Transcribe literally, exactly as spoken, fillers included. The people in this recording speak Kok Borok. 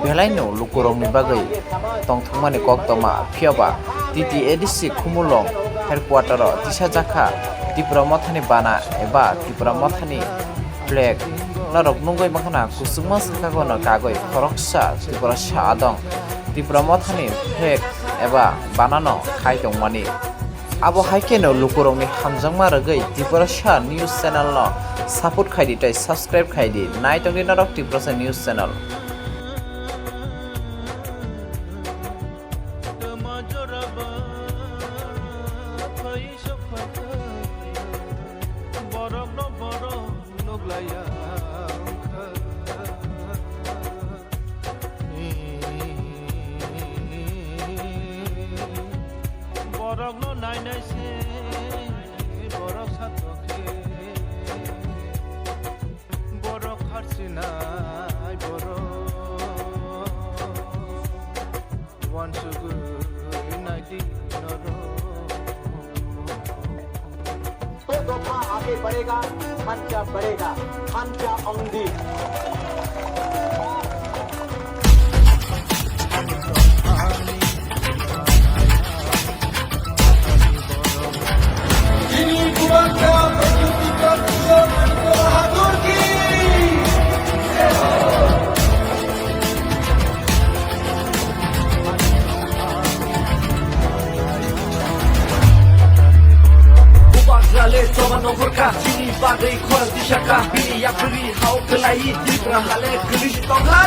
Belaino lukurokni bagwi tongthokmani koktoma, phiya ba T T A D C Khumulwng headquarter-o tisa jakha Tipra Mothani bana eba Tipra Mothani flag. Norok nugwi mankha na, kuchukma saka gono kagwi khoroksa Tiprasa adong Tipra Mothani flag eba banano khai tongmani. Abo hai kheno lukurokni hamjakma rwgwi Tiprasa News Channel no support khai di tei subscribe khai di. Nai tong di norok Tiprasa News Channel. Borokno nainai se borok satokhe, borok kharchinai borok wansugwi naidi norok. तो दोफा आगे बढ़ेगा, खांचा बढ़ेगा, खांचा Aundhi. Bubagrale choba nongkhorkha, chini bagwi khorang tisakha, bini yapri hao kwlai, Tipra hale kwlwi tongkha.